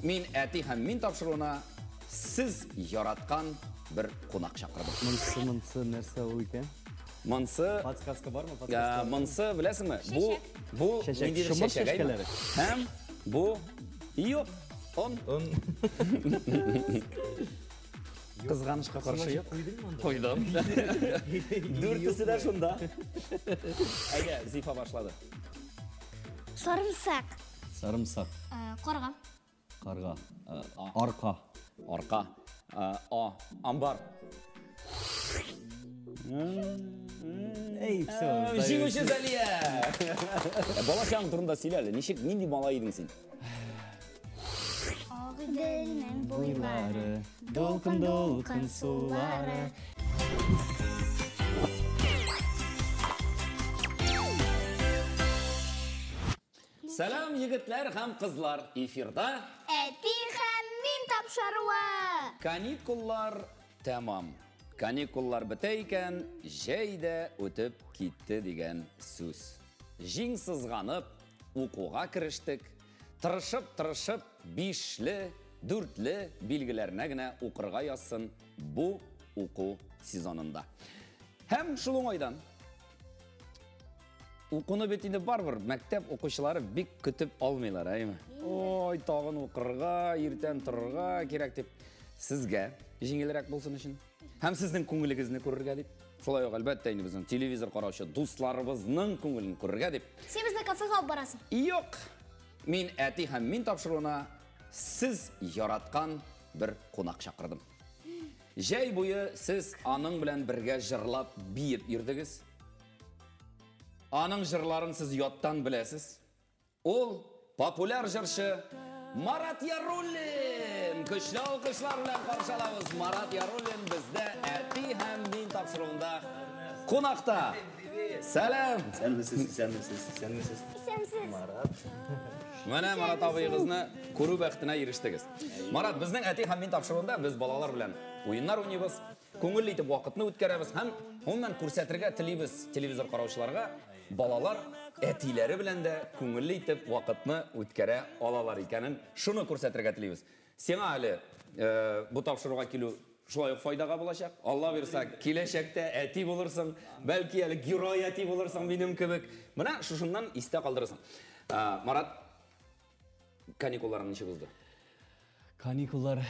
Мин әти һәм мин тапшыруына сез яраткан бер кунак чакырдым. Монсы, монсы нәрсә ул икән? Монсы, Подсказка бармы? Подсказка. Монсы беләсеңме? Бу бу Чәчәк. ниндидер Шомырт чәчәк, әйме? чәчкәләре. Һәм бу юк. Он. Он. Кызганычка каршы юк. Куйдыңмы анда? Куйдым. Дүртесе дә шунда. Әйдә, Зифа башлады. Сарымсак. Сарымсак. Карга. Карга. Арка. Арка. А. Амбар. Эй, все. Җиңүче Зәлия! Бала чагың турында сөйлә әле. Ничек, нинди бала идең син? Агыйделнең буйлары, Дулкын-дулкын сулары. Сәлам, егетләр һәм кызлар. Эфирда Әти һәм мин тапшыруы. Каникуллар тәмам. Каникуллар бетә икән, җәй дә үтеп китте дигән сүз. Җиң сызганып, укуга керештек. Тырышып-тырышып, бишле, дүртле билгеләренә генә укырга язсын бу уку сезонында. Һәм шул уңайдан укуны бит инде барыбер мәктәп укучылары бик көтеп алмыйлар, әйме? Ой, тагын укырга, иртән торырга кирәк дип. Сезгә җиңелрәк булсын өчен һәм сезнең күңелегезне күрергә дип. Шулай ук, әлбәттә, инде безнең телевизор караучы дусларыбызның күңелен күрергә дип. Син безне кафега алып барасың. Юк. Мин әти һәм мин тапшыруына сез яраткан бер кунак чакырдым. Җәй буе сез аның белән бергә җырлап, биеп йөрдегез. Аның җырларын сез яттан беләсез. Ул популяр җырчы Марат Яруллин. Көчле алкышлар белән каршы алабыз. Марат Яруллин бездә әти һәм мин тапшыруында кунакта. Сәлам. Исәнмесез, исәнмесез, исәнмесез. Исәнсез. Марат. Менә Марат абыегызны күрү бәхетенә ирештегез. Марат, безнең әти һәм мин тапшыруында без балалар белән уеннар уйныйбыз, күңелле итеп вакытны үткәрәбез һәм гомумән күрсәтергә телибез телевизор караучыларга, балалар әтиләре белән дә күңелле итеп вакытны үткәрә алалар икәнен шуны күрсәтергә телибез. Сиңа әле бу тапшыруга килү шулай ук файдага булачак. Алла бирса, киләчәктә әти булырсың, бәлки әле герой әти булырсың минем кебек. Менә шушыннан истә калдырырсың. Марат, каникулларың ничек узды? Каникуллар.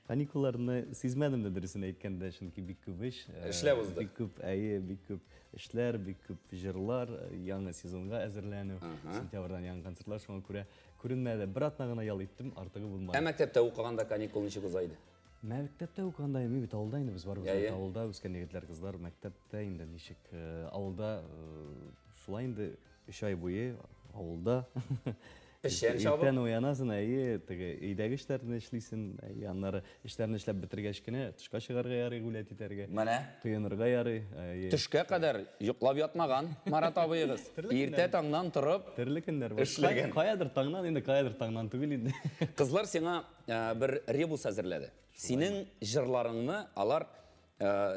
Каникулларны сизмәдем дә дөресен әйткәндә, чөнки бик күп эш. Эшләр узды. Бик күп, әйе, бик күп эшләр, бик күп җырлар, яңа сезонга әзерләнү, сентябрьдән яңа концертлар, шуңа күрә күренмәде. Бер атна гына ял иттем, артыгы булмады. Ә мәктәптә укыганда каникул ничек уза иде? Мәктәптә укыганда мин бит авылда инде, без барыбыз бит авылда үскән егетләр, кызлар, мәктәптә инде ничек, авылда шулай инде 3 ай буе авылда. Печән чабып. Иртән уянасың, әйе, теге өйдәге эшләрне эшлисең, әйе, аннары эшләрне эшләп бетергәч кенә тышка чыгарга ярый, гулять итәргә. Менә. Коенырга ярый, әйе. Төшкә кадәр йоклап ятмаган Марат абыегыз. Иртә таңнан торып Төрле көннәр бар. эшләгән. Каядыр таңнан инде, каядыр таңнан түгел инде. Кызлар сиңа бер ребус әзерләде. Синең җырларыңны алар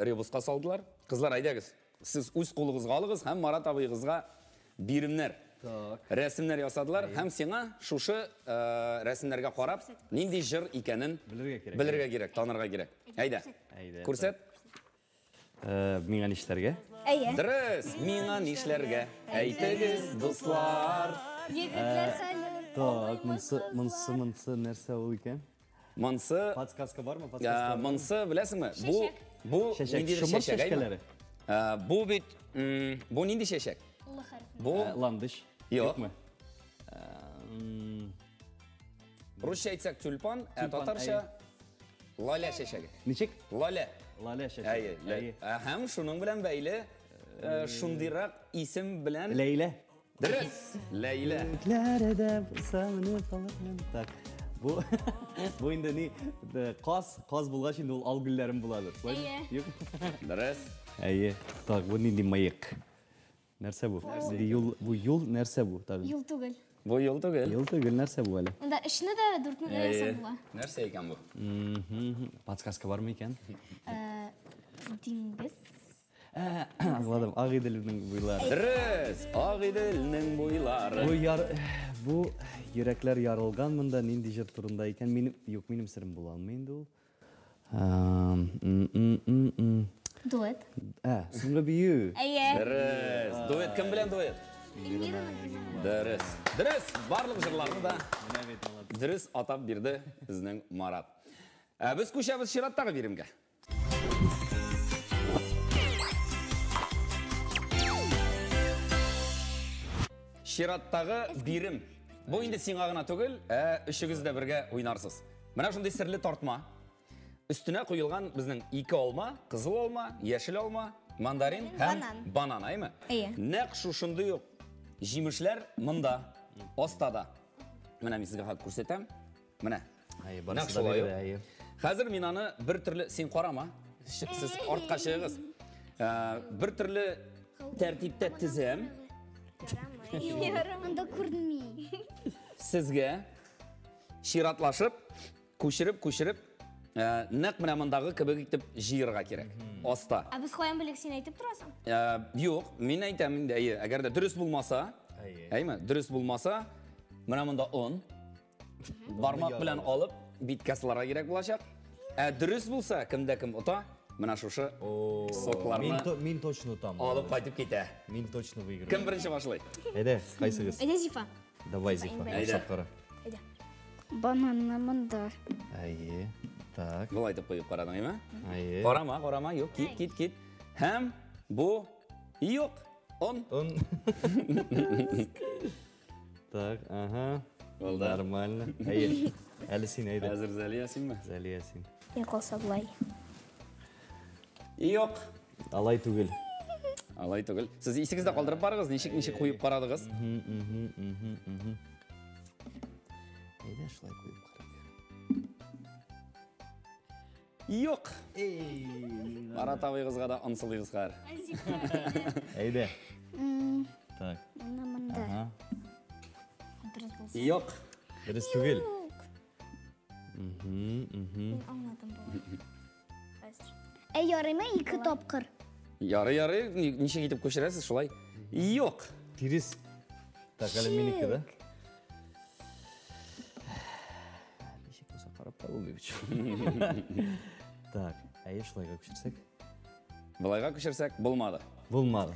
ребуска салдылар. Кызлар, әйдәгез, сез үз кулыгызга алыгыз һәм Марат абыегызга биремнәр. Рәсемнәр ясадылар һәм сиңа шушы рәсемнәргә карап нинди җыр икәнен белергә кирәк. Белергә кирәк, танырга кирәк. Әйдә. Әйдә. Күрсәт. Миңа нишләргә? Әйе. Дөрес, миңа нишләргә? Әйтегез, дуслар. Егетләр хәле. Так, монсы, монсы, монсы нәрсә ул икән? Монсы. Подсказка бармы? Подсказка. Монсы беләсеңме? Бу бу Чәчәк. Шомырт чәчәкләре. Бу бит, бу нинди чәчәк? Бу ландыш. Юк. Русча әйтсәк тюльпан, ә татарча лалә чәчәге. Ничек? Лалә. Лалә чәчәге. Әйе. Һәм шуның белән бәйле шундыйрак исем белән Ләйлә. Дөрес, Ләйлә. Күкләрдә булса менеп алырмын. Так. Бу бу инде ни каз, каз булгач инде ул ал гөлләрем буладыр. Әйе. Юк. Дөрес. Әйе. Так, бу нинди мыек? Нәрсә бу? Юл, бу юл нәрсә бу? Тагын. Юл түгел. Бу юл түгел. Юл түгел, нәрсә бу әле? Монда 3-не дә, 4-не дә ясап була. Нәрсә икән бу? Подсказка бармы икән? Диңгез. Аңладым. Агыйделнең буйлары. Дөрес, Агыйделнең буйлары. Бу яр бу йөрәкләр ярылган монда нинди җыр турында икән? Минем юк, минем серем була алмый инде ул. Дуэт. Соңгы бию. Әйе. Дөрес. Дуэт кем белән дуэт? Дөрес. Дөрес, барлык җырларны да дөрес атап бирде безнең Марат. Ә без күчәбез чираттагы биремгә. Чираттагы бирем. Бу инде сиңа гына түгел, ә өчегез дә бергә уйнарсыз. Менә шундый серле тартма. Өстенә куелган безнең ике алма, кызыл алма, яшел алма, мандарин һәм банан, әйме? Әйе. Нәкъ шушындый ук җимешләр монда, аста да. Менә мин сезгә хәзер күрсәтәм. Менә. Әйе, Нәкъ барысы да шулай биредә, ук. әйе. Хәзер мин аны бер төрле, син карама, сез артка чыгыгыз. Бер төрле тәртиптә тезәм. Анда күренми. Сезгә чиратлашып, күчереп, күчереп, нәкъ менә мондагы кебек итеп җыярга кирәк. Аста. Ә без каян белик, син әйтеп торасың? Юк, мин әйтәм инде, әйе, әгәр дә дөрес булмаса, Әйе. әйме, дөрес булмаса, менә монда он, бармак белән алып, биткә сыларга кирәк булачак. Ә дөрес булса, кемдә кем ота, менә шушы сокларны Мин точно отам. алып кайтып китә. Мин точно выиграю. Кем беренче башлый? Әйдә, кайсыгыз? Әйдә, Зифа. Давай, Зифа, Әйдә. башлап кара. Әйдә. Бананны монда. Әйе. Так. Болай итеп куеп карадың, әйме? Әйе. Карама, карама, юк, кит, кит, кит. Һәм бу юк. Он. Он. Так, ага. Булды. Нормально. Әйе. Әле син әйдә. Хәзер Зәлия синме? Зәлия син. Я калса болай. Юк. Алай түгел. Алай түгел. Сез исегездә калдырып барыгыз, ничек-ничек куеп карадыгыз? Әйдә, шулай куеп карыйк. Юк. Марат абыйгызга да ансылыйбыз хәзер. Әйдә. Так. Моны монда. Ага. Дөрес булса. Юк. Дөрес түгел. Мин аңладым болай. Хәзер. Ә ярыймы ике тапкыр? Ярый, ярый, ничек итеп күчерәсез шулай? Юк. Тирес. Так, әле минеке, да? Ничек булса карап та булмый бит. Так, әйе, шулайга күчерсәк? Болайга күчерсәк булмады. Булмады.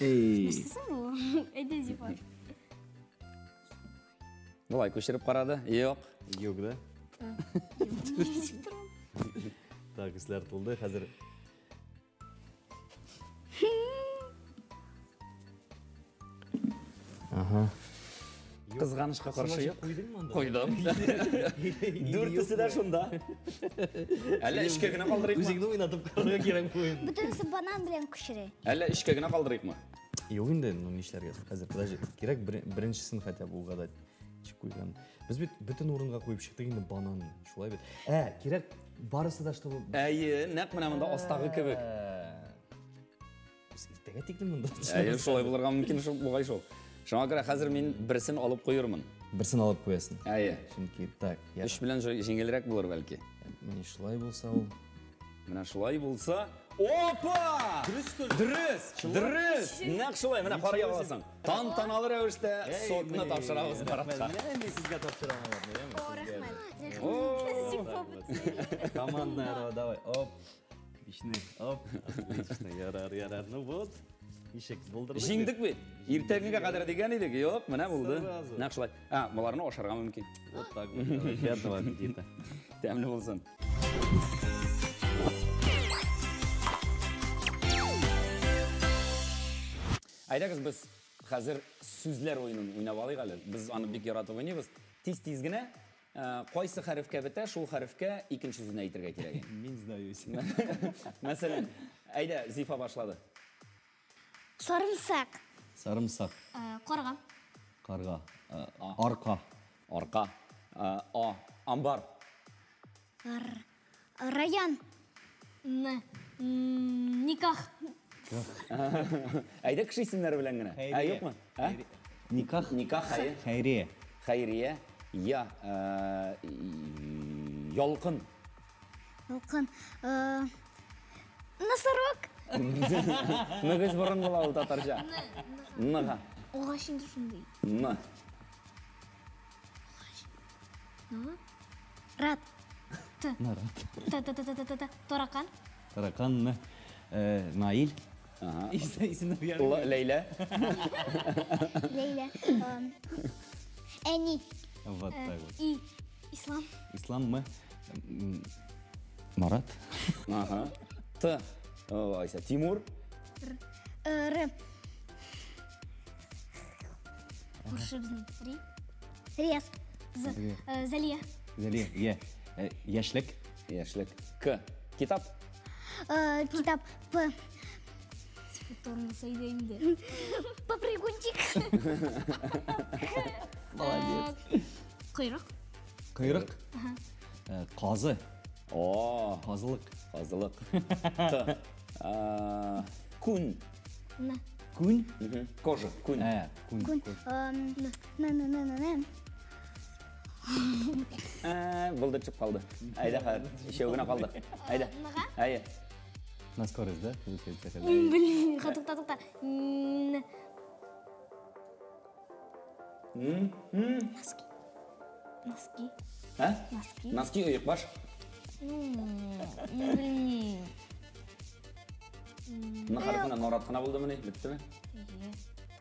Эй. Нәрсәсең бу? Әйдә, Зифа. Болай күчереп карады. Юк. Юк, да? Так, өсләр тулды. Хәзер Ага. Кызганычка каршы юк. Куйдыңмы анда? Куйдым. Дүртесе дә шунда. Әллә эчкә генә калдырыйкмы? Үзеңне уйнатып карарга кирәк бу уенны. Бөтенесе банан белән күчерә. Әллә эчкә генә калдырыйкмы? Юк инде, ну нишләргә? Хәзер, подожди, кирәк беренчесен хотя бы угадать. Ничек куйган? Без бит бөтен урынга куеп чыктык инде банан, шулай бит. Кирәк барысы да, чтобы Әйе, нәкъ менә монда астагы кебек. Без иртәгә тиклем монда. Әйе, шулай булырга мөмкин шул, бугай шул. Шуңа күрә хәзер мин берсен алып куермын. Берсен алып куясың. Әйе. Чөнки так, я. Өч белән җиңелрәк булыр бәлки. Менә шулай булса ул. Менә шулай булса, опа! Дөрес, дөрес. Нәкъ шулай, менә карый аласың. Тантаналы рәвештә сокны тапшырабыз Маратка. Менә мин сезгә тапшырам аларны, яме? О, рәхмәт. О! Командная рота, давай, оп. Бишне, оп. Отлично, ярар, ярар. Ну вот. Ничек булдырдык. Җиңдек бит. Иртәгегә кадәр дигән идек. Юк, менә булды. Сразу. Нәкъ шулай. А, боларны ашарга мөмкин. Вот так вот. Давай, приятного аппетита. Тәмле булсын. Әйдәгез без хәзер сүзләр уенын уйнап алыйк әле. Без аны бик яратып уйныйбыз. Тиз-тиз генә, кайсы хәрефкә бетә, шул хәрефкә икенче сүзне әйтергә кирәк. Мин сдаюсь. Мәсәлән, әйдә, Зифа башлады. Сарымсак. Сарымсак. Карга. Карга. Арка. Арка. А. Амбар. Раян. Н. Никах. Әйдә кеше исемнәре белән генә. Ә, юкмы? Ә? Никах. Никах, әйе. Хәйрия. Хәйрия. Я. Ялкын. Ялкын. Носорог. Мөгез борын була ул татарча. Ныга. Агач инде шундый. Н. Рат. Т. Нарат. Т, Т, Т, Т, Т, Т, Т. Таракан. Таракан. Наил. Ага. Исемнәр Л. ярый. Ләйлә. Ләйлә. Әни. Вот так вот. И. Ислам. Ислам М. Марат. Ага. Т. О, Айса. Тимур. Р. Күрше безнең. Ри. Рияз. З. Залия. Зәлия. Е. Яшьлек. Яшьлек. К. Китап. Китап. П. Тормоз әйдә инде. Попрыгунчик. Молодец. Койрык. Койрык. Казы. О, Казылык. казылык. Т. Күн. Н. Күн. Кожа. Күн. Күн. Күн. Н, Н, Н, Н, Н. Булды, төшеп калды. Әйдә, хәзер. Ишәү генә калды. Әйдә. Ныга? Әйе. На скорость, да? Получается, хәзер. Блин, тукта, тукта. Н. Носки. Носки. Ә? Носки. Носки оекбаш. Блин. Н хәрефенә нарат кына булдымыни? Беттеме?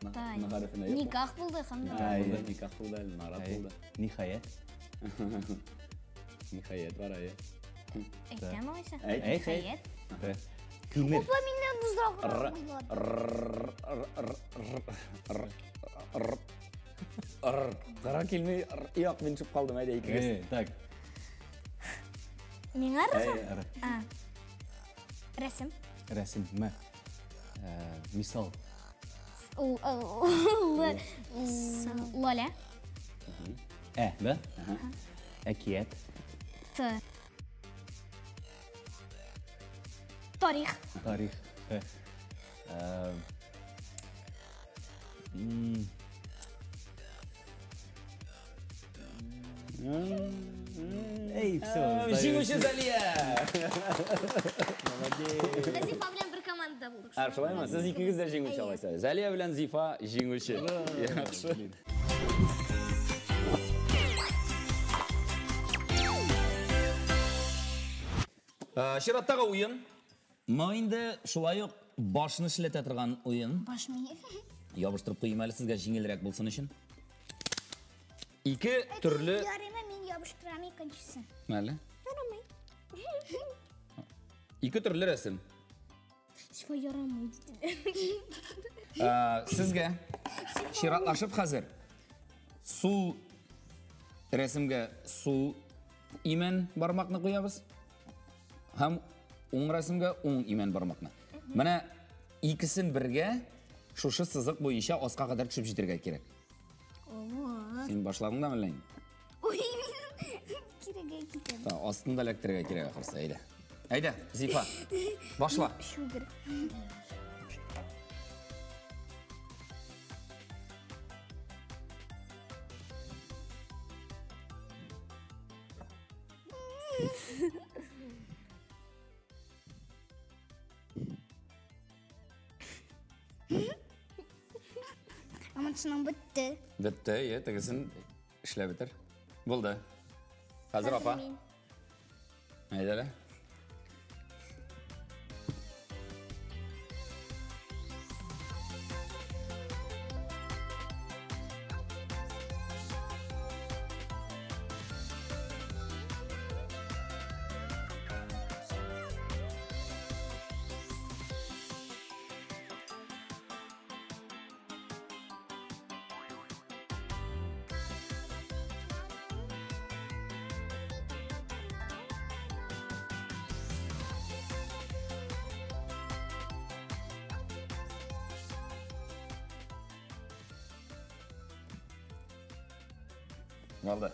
Әйе. Н хәрефенә юк. Никах булды һәм дә. Әйе, никах булды, әле нарат булды. Ниһаять. Ниһаять бар, әйе. Әйтәм алайса. Әйт. Әйт, әйт. Ниһаять. Т. Күмер. Опа, миннән озак Р. уйлады. Р. Р. Р. Р. Р. Р. Кара килми. Р. Юк, мин төшеп калдым, әйдә икегез. Так. Миңа р. Әйе. Р. А. Рәсем. Рәсем. М. Мисал. Л. Л. Лоля. Ә, да? Әкият. Т. Тарих. Тарих. Т. Эй, все. Җиңүче Зәлия! Без Зифа белән бер командада булдык. Ә, шулаймы? Сез икегез дә җиңүче алайса. Зәлия белән Зифа җиңүче. Яхшы. Чираттагы уен. Моны инде шулай ук башны эшләтә торган уен. Баш мие. Ябыштырып куйым әле сезгә җиңелрәк булсын өчен. Ике төрле Ярыймы, мин ябыштырам икенчесен. Әле. Ярамый. Ике төрле рәсем. Зифа ярамый диделәр. Сезгә чиратлашып хәзер сул рәсемгә сул имән бармакны куябыз һәм уң рәсемгә уң имән бармакны. Менә икесен бергә шушы сызык буенча аска кадәр төшеп җитәргә кирәк. Син башладың да әллә инде? Ой, кирәгә китәм. Та, астын да эләктерергә кирәк ахрысы, әйдә. Әйдә, Зифа, башла. Шүгер. Амансының бетте. Бетте, е, тегесен эшләп бетер. Булды. Хәзер апа. Әйдә әле. Булды.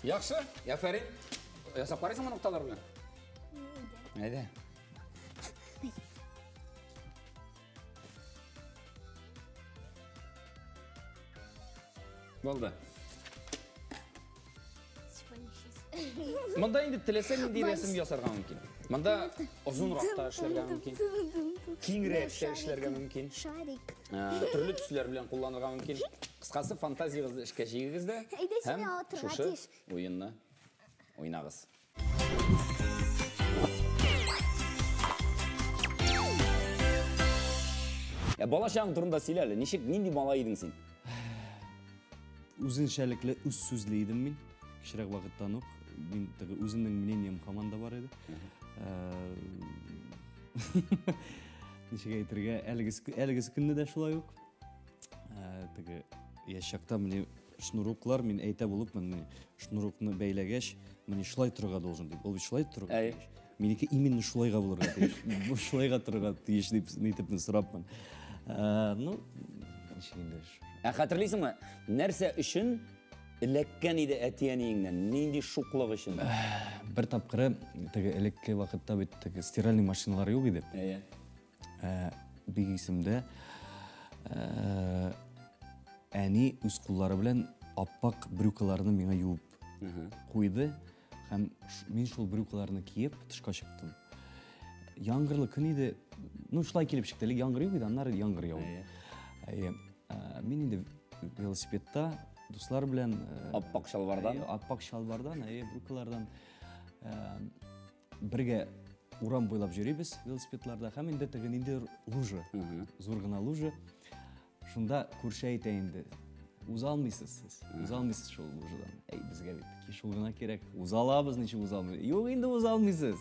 Яхшы, афәрин. Ясап карыйсыңмы нокталар белән? Әйдә. Булды. Монда инде теләсә нинди рәсем ясарга мөмкин. Монда озынрак та эшләргә мөмкин. Киңрәк тә эшләргә мөмкин. Шарик. Төрле төсләр белән кулланырга мөмкин. Кыскасы, фантазиягезне эшкә җигегез дә Әйдә, сине һәм алып шушы тиеш. уенны уйнагыз. Ә бала чагың турында сөйлә әле. Ничек, нинди бала идең син? Үзенчәлекле, үз сүзле идем мин. Кечерәк вакыттан ук мин теге үземнең мнением һаман да бар иде. Ничек әйтергә, әлегесе көнне дә шулай ук. Теге яшь чакта менә шнуруклар, мин әйтә булып, менә шнурукны бәйләгәч, менә шулай торырга должен дип. Ул бит шулай торырга тиеш. Минеке именно шулайга булырга тиеш. Бу шулайга торырга тиеш дип нитеп сорапмын. Ну, ничек инде. Ә хәтерлисеңме, нәрсә өчен эләккән иде әти-әниеңнән? Нинди шуклык өчен? Бер тапкыры теге элекке вакытта бит теге стиральный машиналар юк иде. Бик исемдә, әни үз куллары белән аппак брюкаларны миңа юып куйды һәм мин шул брюкаларны киеп тышка чыктым. Яңгырлы көн иде. Ну, шулай килеп чыкты. Элек яңгыр юк иде, аннары яңгыр яуды. Әйе. Мин инде велосипедта дуслар белән, Аппак чалбардан? Әйе, аппак чалбардан, әйе, брюкалардан, бергә урам буйлап йөрибез велосипедларда һәм инде теге ниндидер лужа, зур гына лужа. Шунда күрше әйтә инде, уза алмыйсыз сез, уза алмыйсыз шул лужадан. Әй, безгә бит шул гына кирәк, уза алабыз, ничек уза алмыйбыз? Юк, инде уза алмыйсыз.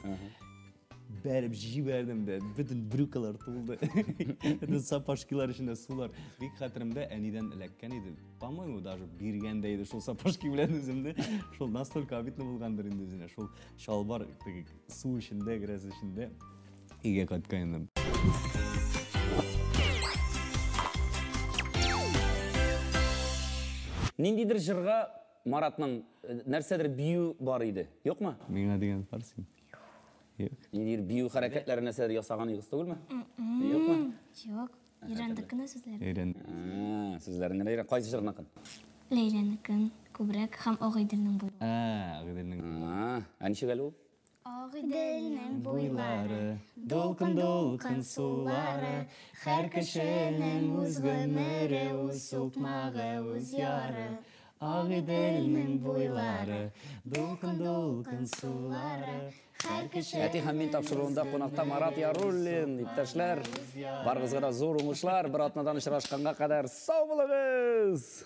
Бәреп җибәрдем дә, бөтен брюкалар тулды. Бөтен сапожкилар эчендә сулар. Бик хәтеремдә, әнидән эләккән иде. По-моему, даже биргән дә иде шул сапожки белән үземне. Шул настолько обидно булгандыр инде үзенә. Шул чалбар теге су эчендә, грязь эчендә өйгә кайткан идем. Ниндидер җырга Маратның нәрсәдер бию бар иде, юкмы? Миңа дигән бар син. Юк. Ниндидер бию хәрәкәтләре нәрсәдер ясаган юкс түгелме? Юкмы? Юк. Өйрәндек кенә сүзләрен. Өйрән. Сүзләрен генә өйрән. Кайсы җырныкын? Ләйләнекен күбрәк һәм Агыйделнең буйлары. Агыйделнең. Ә ничек әле ул? Агыйделнең буйлары, дулкын-дулкын сулары, һәр кешенең үз гомере, үз сукмагы, үз яры. Агыйделнең буйлары, дулкын-дулкын сулары, һәр кешенең Әти һәм мин тапшыруында кунакта Марат Яруллин, иптәшләр. Барыгызга да зур уңышлар, бер атнадан очрашканга кадәр сау булыгыз!